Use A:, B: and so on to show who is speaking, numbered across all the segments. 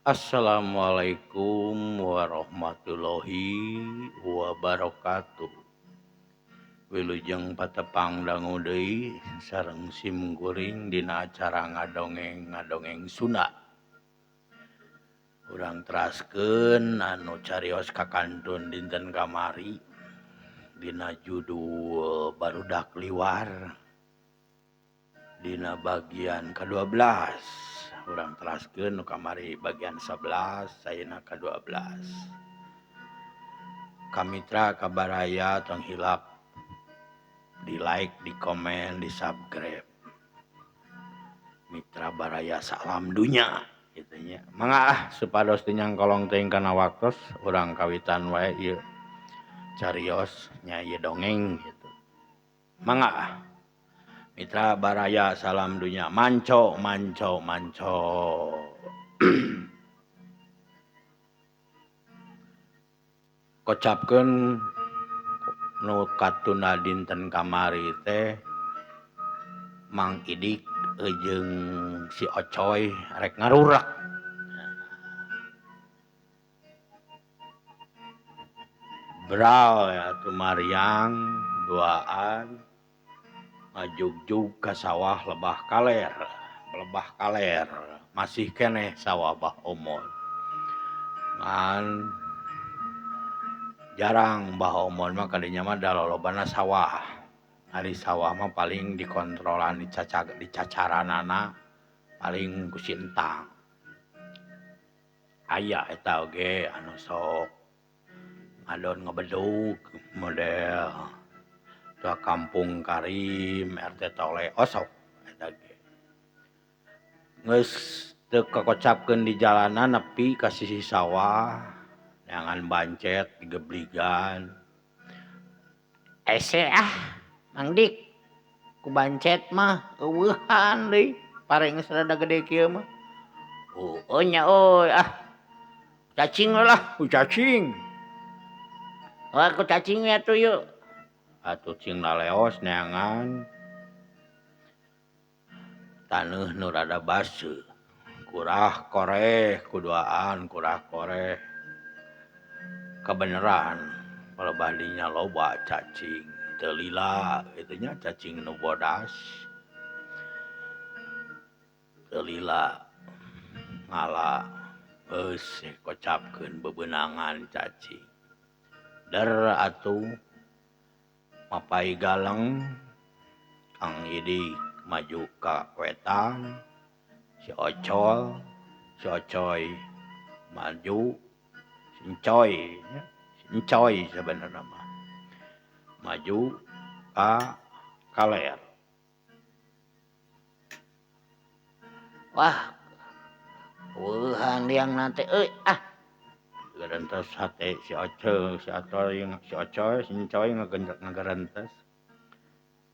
A: Assalamualaikum warahmatullahi wabarakatuh. Wilujeng patepang dangu deui sareng sim kuring dina acara ngadongeng-ngadongeng Sunda. Urang teraskeun anu carios kakantun dinten kamari dina judul Barudak Liwar dina bagian ka-12. Urang teraskeun nu kamari bagian 11 ayeuna ka-12. Kamitra kabaraya tong hilap di like, di komen, di subscribe. Mitra baraya salam dunya kitu nya. Mangga ah supados teu nyangkolong teuing kana waktos urang kawitan wae ieu carios nya ieu dongeng gitu. Mangga ah. Mitra baraya salam dunya, manco manco manco. Kocapkeun nu katunda dinten kamari teh Mang Idik jeung si Ocoy rek ngarurak. Bral atuh mariang duaan ngajugjug ka sawah lebah kaler masih keneh sawah Bah Omon. Ngan jarang Bah Omon mah kadinya mah da lolobana sawah. Ari sawah mah paling dikontrolan dicacaranana paling ku si Entang. Aya eta oge anu sok ngadon ngebedug model tua Kampung Karim RT Tole osok eta ge. Geus teu kakocapkeun di jalanan nepi ka sisi sawah neangan bancet digebligan. Ese ah Mang Dik ku bancet mah eueuhan deui pare geus rada gede kieu mah. Oh nya euy ah cacing lah ku cacing. Wah ku cacing we atuh yeuh. Atuh cing laleos neangan taneuh nu rada baseuh kurah koreh kuduaan kurah koreh kebeneran palebah dinya loba cacing teu lila kitu nya cacing nu bodas teu lila ngala geus kocapkeun bebeunangan cacing der atuh mapai galeng Kang Idik maju ka wetan si Ocol si Ocoy maju si Encoy sebenarnya mah maju ka kaler. Wah eueuhan liang nanti euy ah garentes hate si Ocoy si Ocoy si Ocoy si Encoy ngagarentes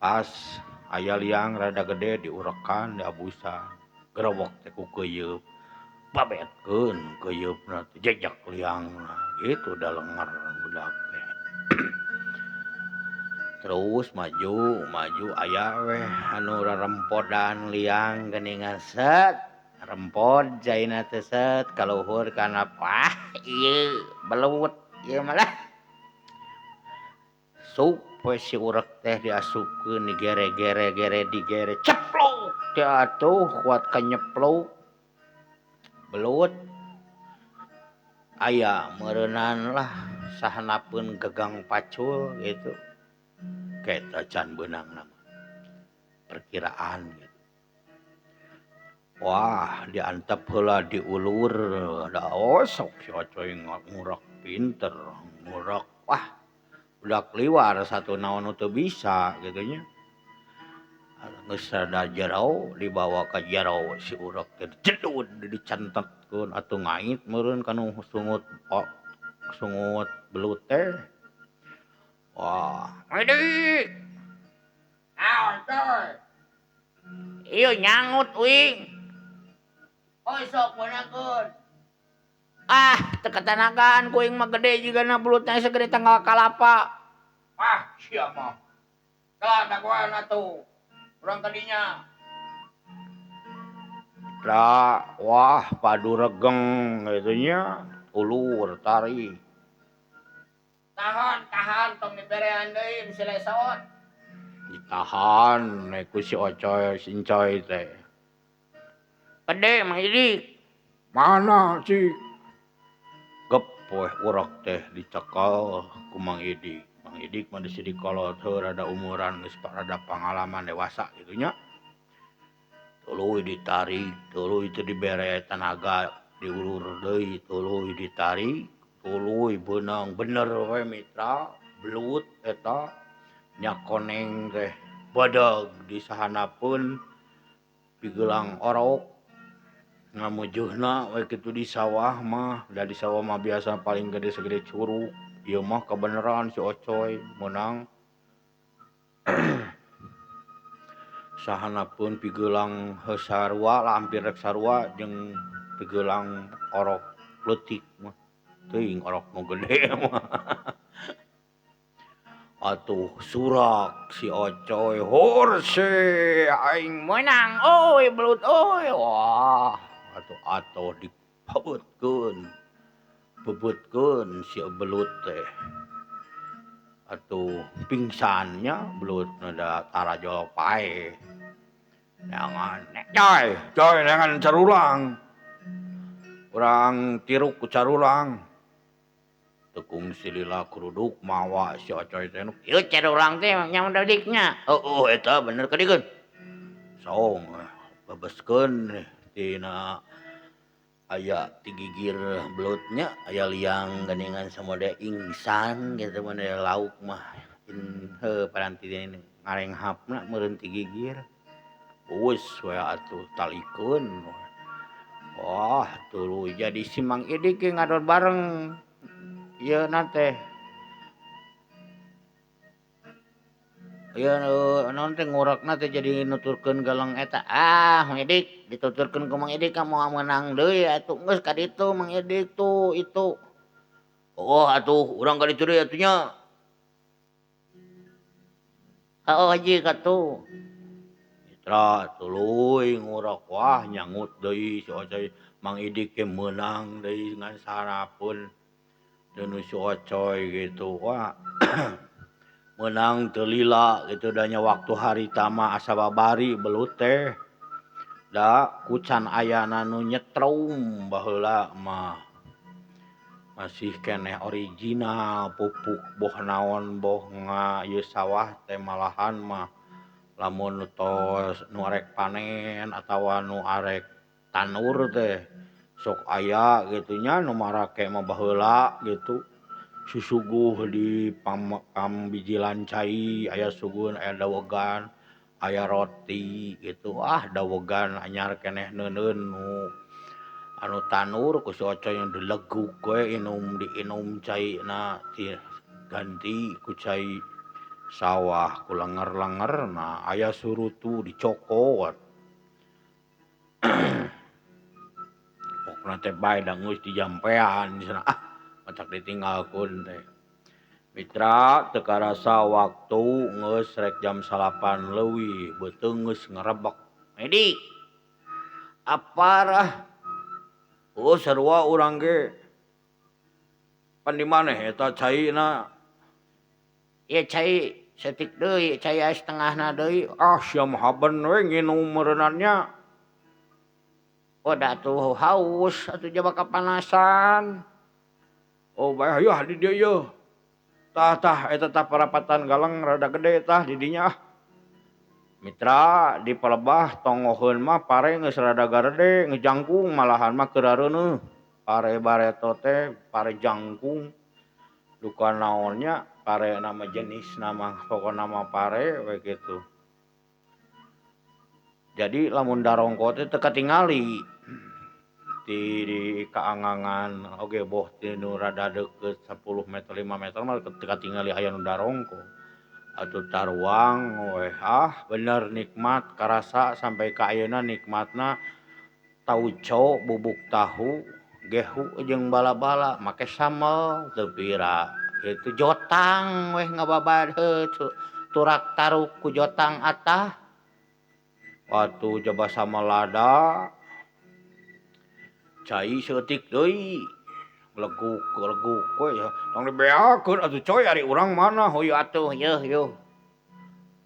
A: pas aya liang rada gede diurekan diabusan gerobok teh ku keuyeup babetkeun keuyeup-na teh jejak liangna gitu da lenger budak teh. Terus maju maju aya weh anu rarempodan liang geuningan set rempod jaina teh set kaluhur kana wah ieu belut ieu mah lah. Sup we si urek teh diasupkeun digere-gere-gere digere ceplok teh atuh kuat kanyeplok belut aya meureunan lah sahanapeun gagang pacul gitu eta can beunangna mah perkiraan gitu. Wah diantep heula diulur da osok si Ocoy ngurak pinter ngurak wah budak liwar satu naon nu teu bisa kitu nya. Geus rada jero dibawa ka jero si urek teh jedud dicentetkeun atuh ngait meureun kanu sungut sungut belut teh. Wah, Idik. Naon teh? Ieu nyangut uing. Oh sok meunangkeun. Ah, teu katanagaan ku uing mah gede jigana belutna segede tanggal kalapa. Ah, sia mah. Telah dagoan atuh. Urang ka dinya. Mitra wah padu regeng kitu nya ulur tarik.
B: Tahan tahan tong diberean deui bisi lesot.
A: Ditahan we ku si Ocoy si Encoy teh.
B: Gede Mang Idik.
A: Mana cik? Gep weh urek teh dicekel ku Mang Idik. Mang Idik mah di kolot heuh rada umuran geus rada pangalaman dewasa kitu nya. Tuluy ditarik, tuluy teu dibere tanaga diulur deui, tuluy ditarik, tuluy beunang bener we mitra belut eta nya koneng teh badag di sahanapeun pigelang orok ngamujuhna we kitu di sawah mah, da di sawah mah biasa paling gede segede curug, ieu mah kabeneran si Ocoy meunang. Sahanapeun pigelang heuh sarua lah hampir rek sarua jeung pigelang orok leutik mah teuing orok nu gede mah. Atuh surak si Ocoy hurse aing meunang euy belut euy. Wah atuh atuh dipebeutkeun bebeutkeun si belut teh. Atuh pingsannya belut da tarajol paeh. Jangan coy, coy jangan carulang. Urang tiruk ku carulang. Tekung silila keruduk mawa si Ocoy teh nu
B: ieu carulang teh nya dadiknya.
A: Heueuh eta bener kadikeun. Song bebeskeun tina aya ti gigir belutnya aya liang geuningan samode ingsan kitu mah lauk mah heuh paranti ngarenghapna meureun ti gigir. Geus we atuh talikeun. Wah tuluy jadi si Mang Idik ge ngadon bareng ieu na teh. Ieu naon teh ngurekna teh jadi nuturkeun galeng eta.
B: Ah Mang Idik dituturkeun ku Mang Idik ka moal meunang deui atuh geus ka ditu Mang Idik tuh itu.
A: Oh atuh urang ka ditu deui atuh nya.
B: Heueuh haji katuh.
A: Mitra tuluy ngurek wah nyangut deui si Ocoy Mang Idik ge meunang deui ngan sarapeun deui si Ocoy gitu wah. Meunang teu lila kitu da nya waktu harita mah asa babari belut teh. Da kucan ayana nu nyetrum baheula mah. Masih keneh original pupuk boh naon boh nga ieu sawah teh malahan mah lamun nu tos nu arek panen atawa nu arek tanur teh sok aya kitu nya nu marake mah baheula gitu. Susuguh di pambijilan cai aya suguheun aya dawegan aya roti gitu. Ah dawegan anyar keneh neuneun nu anu tanur ku si Ocoy dileguk we inum diinum caina ganti ku cai sawah ku lenger-lengerna aya surutu dicokot. Pokna teh bae da geus dijampean cenah ah matak ditinggalkeun teh. Mitra teu karasa waktu geus rek jam 9 leuwih beuteung geus ngarebek. Medik aparah. Oh sarua urang ge. Pan di maneh eta caina?
B: Ieu cai setik deui, cai aya setengahna deui.
A: Ah sia mah haben we nginum meureunannya.
B: Oh da atuh haus atuh jaba kapanasan.
A: Oh bae hayu di dieu yeuh. Tah tah eta tah parapatan galeng rada gede tah di dinya ah. Mitra di palebah tongoheun mah pare geus rada garede ngejangkung malahan mah keur areueuh. Pare bareto teh pare jangkung. Duka naonnya pare nama jenis nama pokona mah pare we kitu. Jadi lamun darongko teh teu katingali. Di kaangangan oge boh ti nu rada deukeut 10 meter 5 meter mah teu katingali aya nu darongko. Atuh taruang we ah bener nikmat karasa sampai ka ayeuna nikmatna tauco bubuk tahu gehu jeung bala-bala make sambel teu pira kitu jotang weh ngababad heuh turak taruk ku jotang atah. Atuh jaba sambel lada Cai saeutik deui. Leguk leguk we tong dibeakeun atuh coy ari urang mana heuy
B: atuh yeuh yuh.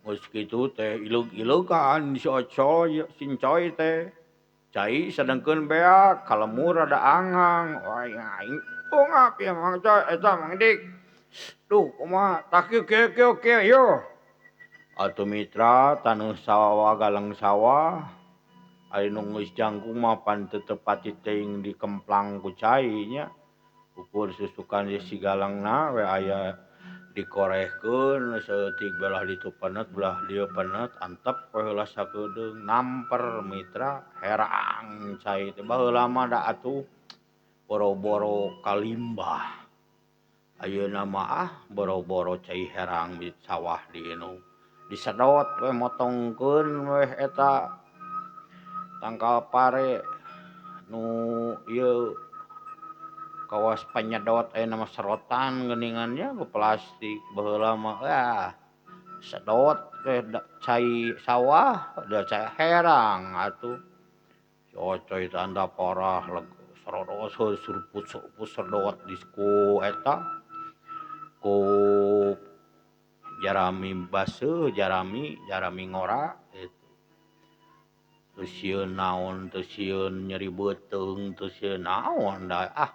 A: Geus kitu teh ileug-ileugan si Ocoy si Coy teh. Cai sadengkeun beak ka lemur rada angang. Wah aing ungap ieu Mang Coy eta Mang Dik. Duh kumaha tah kieu kieu kieu kieu yeuh. Atuh mitra taneuh sawah galeng sawah. Ari nu geus jangkung mah pan teu tepati teuing dikemplang ku cai nya. Ukur susukan si galengna we aya dikorehkeun saeutik belah ditu penet belah dieu penet antep we heula sakedeung namper mitra herang cai teh baheula mah da atuh boro-boro kalimbah ayeuna mah ah boro-boro cai herang di sawah diinum disedot we motongkeun we eta tangkal pare nu ieu kawas panyedot ayeuna mah serotan geuningan nya ku plastik baheula mah ah sedot we cai sawah da cai herang atuh. Si Ocoy teh anda parah serodos suruput suruput sedot di ku eta ku jarami baseuh jarami jarami ngora kitu. Teu sieun naon teu sieun nyeri beuteung teu sieun naon da ah.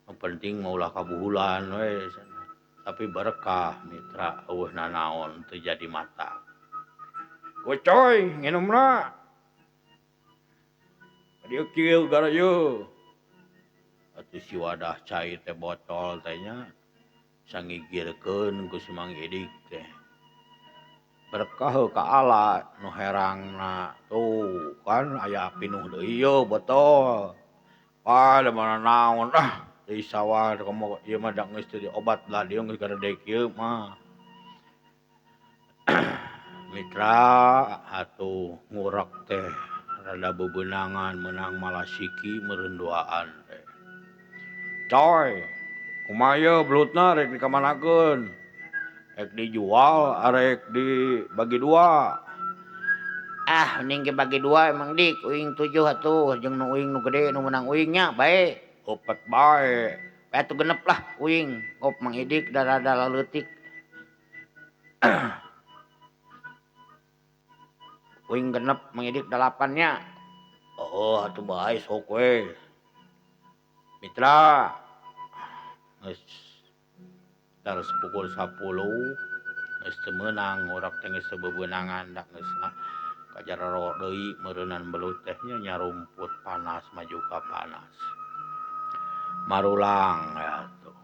A: Nu penting mah ulah kabuhulan we tapi berkah mitra eueuh nanaon teu jadi mata. Gocoy nginumna. Dieu kieu gara ieu. Atuh si wadah cai teh botol teh nya sangigirkeun ku si Mang Idik teh. Berkah ka Allah nu herangna tuh kan aya pinuh deui ieu botol. Ah da mana naon ah di sawah komo ieu mah da geus teu diobat lah dieu geus garedeg ieu mah. Mitra atuh ngurek teh rada bebeunangan meunang malasiki meureun duaan teh. Coy, kumaha ieu belutna rek dikamanakeun? Rek dijual arek dibagi dua?
B: Ah mending ge bagi dua emang dik uing 7 atuh jeung nu uing nu gede nu meunang uing nya bae.
A: Opat bae.
B: Bae atuh genep lah uing op Mang Idik da rada laleutik. Uing genep Mang Idik 8 nya.
A: Oh atuh bae sok we. Mitra geus taros pukul 10 geus teu meunang ngorok teh geus teu bebeunangan da geus kajarero deui meureunan belut teh nya nyarumput panas maju ka panas. Marulang atuh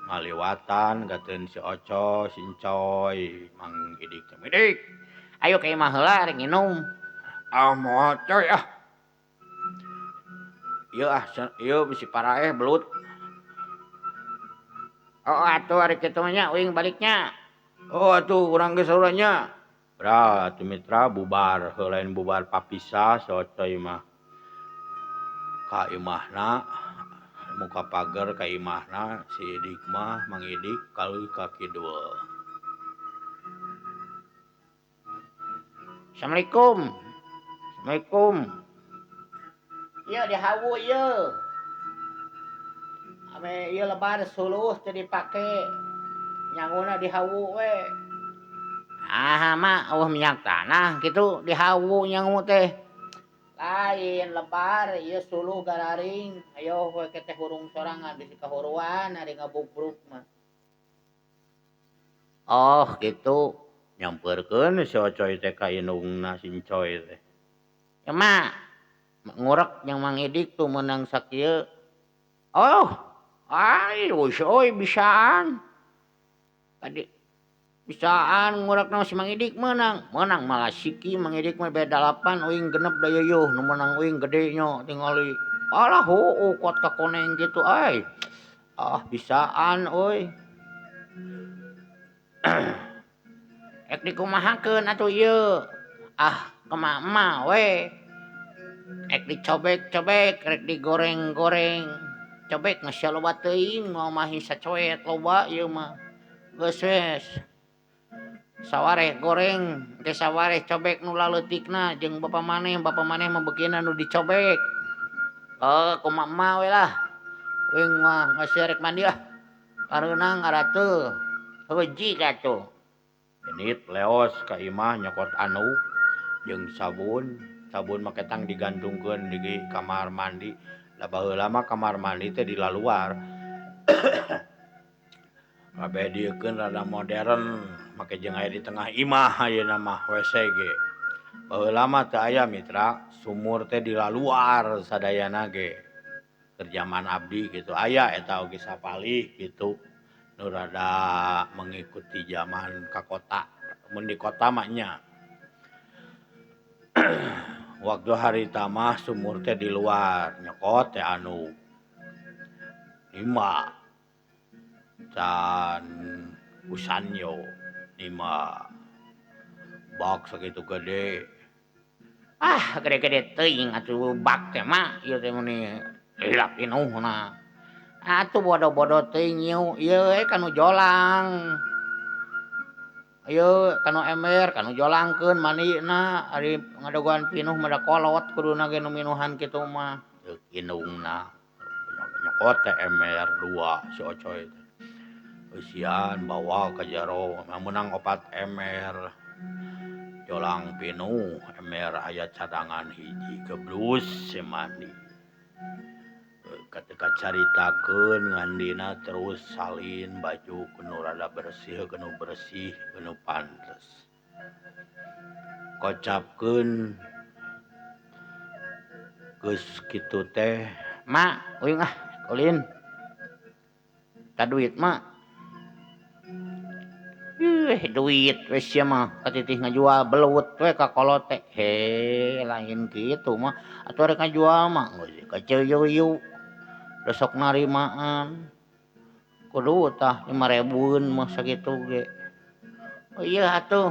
A: ngaliwatan gateun si Oco si Coy Mang Idik teh Idik
B: ayo ka imah heula rek nginum.
A: Ah moal coy ah. Ieu ah ieu bisi paraeh belut.
B: Oh atuh ari kitu mah nya uing baliknya.
A: Oh atuh urang ge sarua nya. Bra atuh mitra bubar heuh lain bubar papisah si Ocoy mah. Ka imahna muka pagar ka imahna si Idik mah Mang Idik kaleuh ka kidul.
B: Assalamualaikum. Assalamualaikum. Ieu dihawu ieu. Ame ieu lebar suluh teu dipake. Nyanguna dihawu we. Ah mah eueuh minyak tanah kitu dihawu nyangu teh. Lain lebar ieu suluh gararing. Ayo we teh hurung sorangan bisi kahuruan ari ngabubruk mah. Oh gitu.
A: Nyamperkeun si Ocoy teh ka indungna si Coy teh.
B: Ya mah ngurek jeung Mang Idik tuh meunang sakieu. Oh, ayo euy bisaan. Tadi bisaan ngurekna si Mang Idik meunang. Meunang malah siki Mang Idik mah beda 8 uing genep da yeuh nu meunang uing gede nya tingali. Alah heueuh kuat ka koneng kitu euy. Ah bisaan euy. Rek dikumahakeun atuh ieu. Ah kumaha we. Rek dicobek-cobek, rek digoreng-goreng. Cobek geus loba teuing moal mahi sacoet loba ieu mah. Geus we. Sawareh goreng, ge sawareh cobek nu laleutikna jeung bapa maneh mah beukina nu dicobek. Oh kumaha emak we lah. Uing mah geus rek mandi ah. Kareunang aratuh. Heuji atuh.
A: Genit leos ka imah nyokot anduk jeung sabun. Sabun mah ketang digantungkeun di kamar mandi. Da baheula mah kamar mandi teh di laluar. Kabeh dieukeun rada modern, make jeung aya di tengah imah ayeuna mah WC ge. Baheula mah teu aya mitra, sumur teh di laluar sadayana ge. Keur jaman abdi kitu aya eta oge sapalih kitu. Nu rada mengikuti zaman ka kota, mun di kota mah nya. Waktu harita mah sumur teh di luar, nyokot teh anu lima can usanyo lima bak sakitu gede.
B: Ah gede-gede teuing atuh bak teh mah ieu teh meuni lilap inuhna. Atuh bodoh-bodoh teuing ieu we kanu jolang. Ieu kanu ember kanu jolangkeun mandina ari ngadogoan pinuh mah da kolot kuduna ge nu minuhan kitu mah.
A: Deuk indungna nyokot teh ember dua si Ocoy teh. Eusian bawa ka jero meunang 4 ember. Jolang pinuh ember aya cadangan hiji geblus si mandi. Ketika caritakeun ngandina terus salin baju kenu rada bersih kenu bersih kenu pantes. Kocapkeun geus kitu teh
B: mak uing ah ulin. Ta duit mak. Ih duit we sia mah katitih ngajual belut we ka kolot teh. He lain kitu mah atuh rek ngajual mah geus kaceuyeuyeu. Besok narimaan kudu tah 5.000-eun mah sakitu ge. Oh iya atuh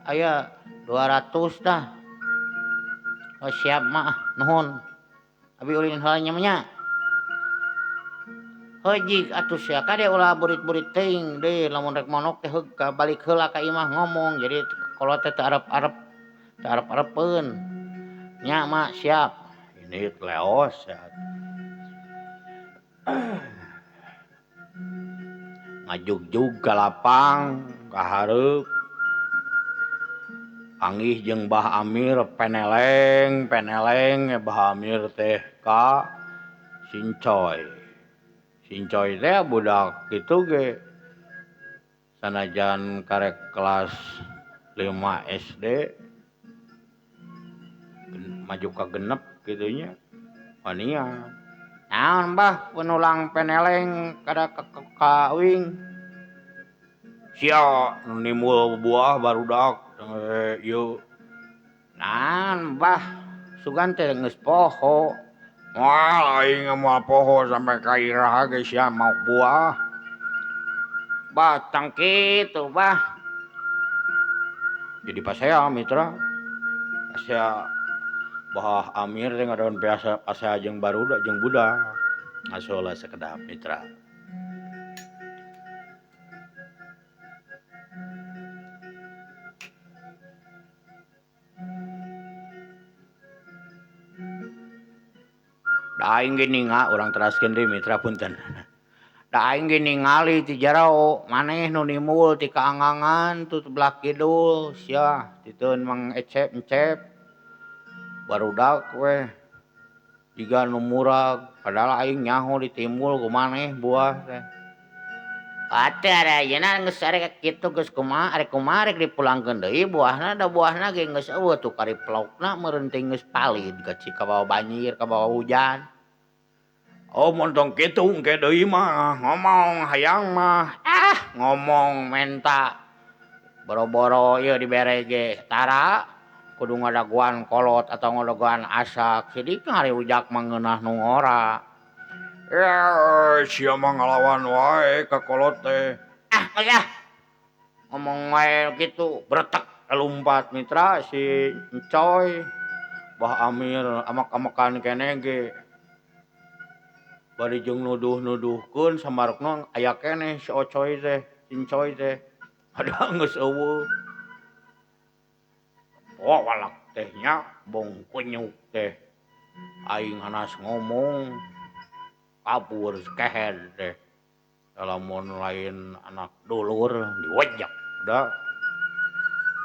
B: aya 200 tah. Oh siap mah nuhun. Abi ulin heula nya mah nya. Heuji atuh sia kade ulah burit-burit teuing deui lamun rek monok teh heug ka balik heula ka imah ngomong jadi kolot teh teu arep-arep teu arep-arepeun. Nya mak siap.
A: Ini leos ya. Ngajugjug ka lapang ka hareup. Panggih jeung Bah Amir peneleng peneleng Bah Amir teh ka Sincoy. Sincoy teh budak kitu ge sanajan karek kelas 5 SD maju ka genep kitu nya wanian.
B: Naon bah penulang peneleng kada ka uing.
A: Sia nimbul buah barudak ieu.
B: Naon bah sugan teh geus poho.
A: Moal aing moal poho sampai ka iraha ge sia maok buah.
B: Bah tang kitu bah.
A: Jadi pasea mitra. Pasea Bah Amir teh ngadaon biasa pasea jeung barudak jeung budak. Ngasola sakedap mitra. Da aing ge ninga urang teraskeun deui mitra punten.
B: Da aing ge ningali ti jero maneh nu nimbul ti kaanggangan tu belah kidul sia titeun Mang Ecep Encep.
A: Barudak we jiga nu murag padahal aing nyaho ditimbul ku maneh buah teh.
B: Atuh ayeuna geus arek kitu geus kumaha arek kumaha rek dipulangkeun deui buahna da buahna ge geus eueuh tuh kariplokna meureun teh geus palid ka kabawa banjir kabawa hujan.
A: Oh montong kitu engke deui mah ngomong hayang mah
B: ah ngomong menta boro-boro ieu dibere ge tara kudu ngadaguan kolot atau ngadaguan asak sidik ngariujak mangeunah nu ngora.
A: Sia mah ngalawan wae ka kolot teh.
B: Ah geus ah ngomong wae kitu
A: bretek lumpat mitra si Encoy. Bah Amir amak-amakan keneh ge. Bari jeung nuduh-nuduhkeun samarukna aya keneh si Ocoy teh, Incoy teh. Padahal geus eueuh. Wah walak teh nya bong kunyuk teh. Aing hanas ngomong kabur kehed teh. Lamun lain anak dulur diwejek da.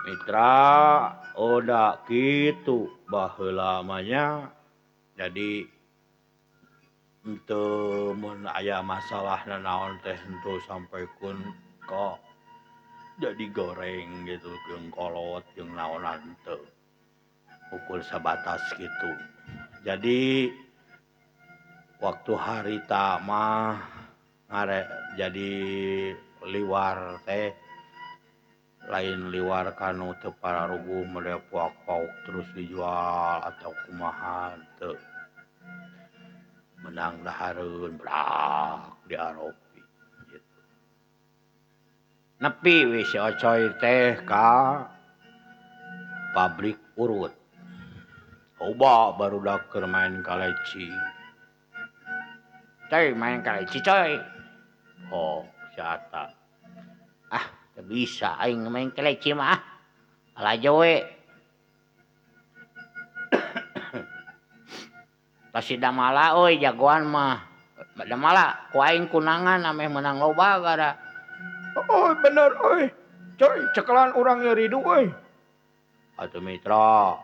A: Mitra oda kitu baheula mah nya. Jadi henteu mun aya masalah nanaon teh henteu sampaikan ka jadi goreng gitu jeung kolot jeung naonan teu. Ukur sabatas gitu. Jadi waktu harita mah ngare jadi liwar teh lain liwar kanu teu pararuguh mere puak-pauk terus dijual atau kumaha teu. Menang dahareun brak diaropi gitu. Nepi we si Ocoy teh ka pabrik urut. Loba barudak keur main kaleci. Coy main kaleci coy. Oh, si Ata. Ah, teu bisa aing main kaleci mah. Alajo we. Tasi Damala euy jagoan mah. Damala ku aing kunangan ameh meunang loba gara. Oh, bener euy. Coy, cekelan urang ieu ridu euy. Atuh mitra.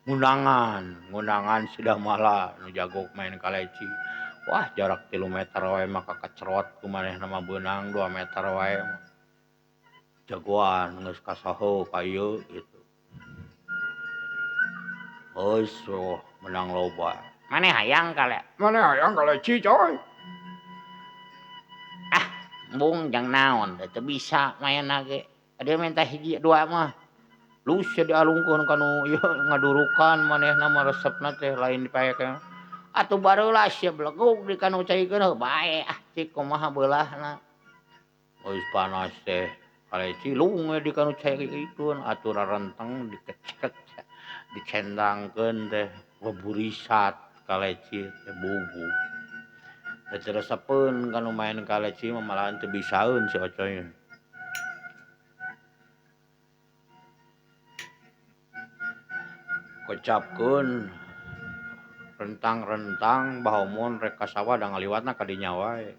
A: Ngundangan si Damala nu jago main kaleci. Wah, jarak 3 meter wae mah kakecerot ku manehna mah beunang 2 meter wae. Jagoan geus kasoho ka ieu gitu. Geus oh, menang loba.
B: Maneh hayang kale.
A: Maneh hayang kaleci coy.
B: Ah, embung jang naon teu bisa maenna ge. Dia minta hiji dua mah.
A: Lu sia dialungkeun kanu ieu ngadurukan manehna mah resepna teh lain dipaekeun.
B: Atuh bareula sia belegug di kanu caikeun bae ah cik kumaha beulahna.
A: Geus panas teh kaleci lung we di kanu caikeun atuh rarenteng dikecek dicendangkeun teh beburisat kaleci teh bubu. Teu resepeun kanu main kaleci mah malahan teu bisaeun si Ocoy. Kecapkeun rentang-rentang bahomon rek ka sawah da ngaliwatna ka dinya wae.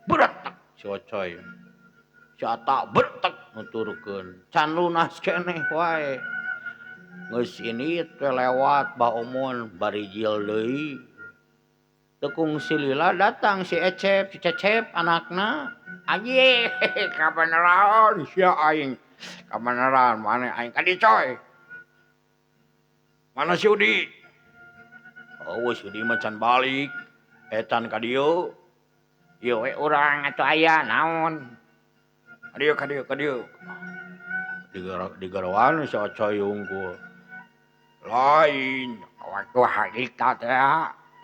A: Beretek si Ocoy. Si Ata beretek nuturkeun. Can lunas keneh wae. Geus ini teh lewat bahomon barijil deui. Teu kungsi lila datang si Ecep, si Cecep anakna.
B: Anjing, kabeneran sia aing. Kabeneran maneh aing ka dieu coy.
A: Mana si Udi? Oh, si Udi mah can balik. Etan ka dieu.
B: Ieu we urang atuh aya naon?
A: Ka dieu, ka dieu, ka dieu. Digaroan si Ocoy unggul.
B: Lain waktu harita teh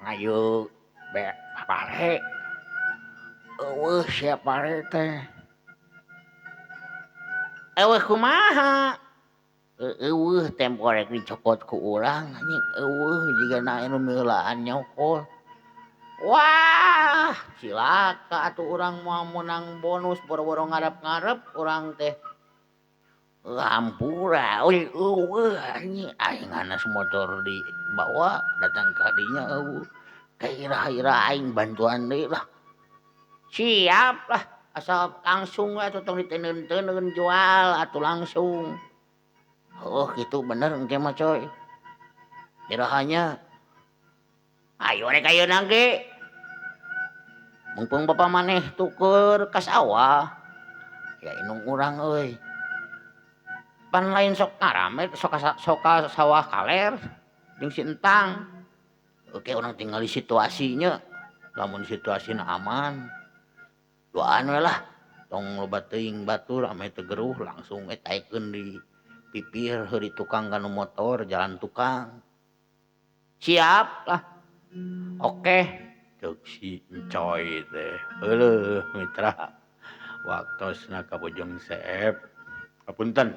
B: ngayu be pare. Eueuh sia pare teh. Eueuh kumaha? Eueuh tempo rek dicokot ku urang anjing eueuh jigana anu meulaan nyokol. Wah, cilaka atuh urang moal meunang bonus boro-boro ngarep-ngarep urang teh. Hampura euy eueuh anjing aing hanas motor dibawa datang ka dinya eueuh. Kaira-ira aing bantuan deui lah. Siap lah asal langsung we atuh tong diteundeun-teundeun jual atuh langsung. Oh gitu bener engke mah coy. Irahanya ayo rek ayeuna ge. Mumpung bapa maneh tuker ka sawah. Ya indung urang euy. Pan lain sok ngarame sok ka sawah kaler jeung si Entang. Oke urang tingali situasinya.
A: Lamun situasina aman duaan we lah. Tong loba teuing batur ame teu geruh langsung we taekeun di pipir heuri tukang kanu motor jalan tukang.
B: Siap lah. Oke.
A: Ceuk si Encoy teh. Euleuh mitra. Waktosna ka Bojong Seep. Hapunten.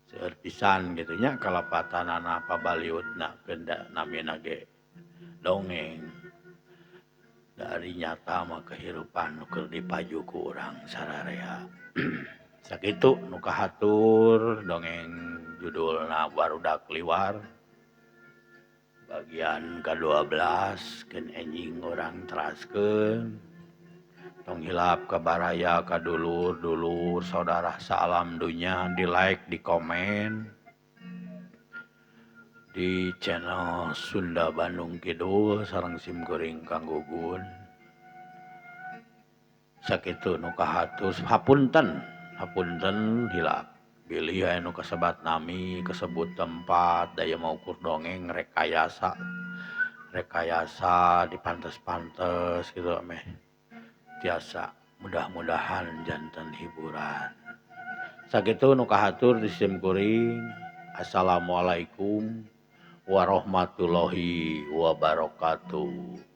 A: Seueur pisan kitu nya kalapatanana pabaliutna keun namina ge dongeng. Dari nyata mah kehirupan nu keur dipaju ku urang sararea. Sakitu nu kahatur dongeng judulna Barudak Liwar. Bagian ka-12 keun enjing urang teraskeun. Tong hilap ka baraya ka dulur-dulur saudara salam dunya di like di komen di channel Sunda Bandung Kidul sareng sim kuring Kang Gugun. Sakitu nu kahatur hapunten hapunten hilap bilih aya nu kasebat nami kasebut tempat daya mau ukur dongeng rekayasa rekayasa dipantes-pantes gitu meh tiasa mudah-mudahan janten hiburan. Sakitu nu kahatur di sim kuring. Assalamualaikum warahmatullahi wabarakatuh.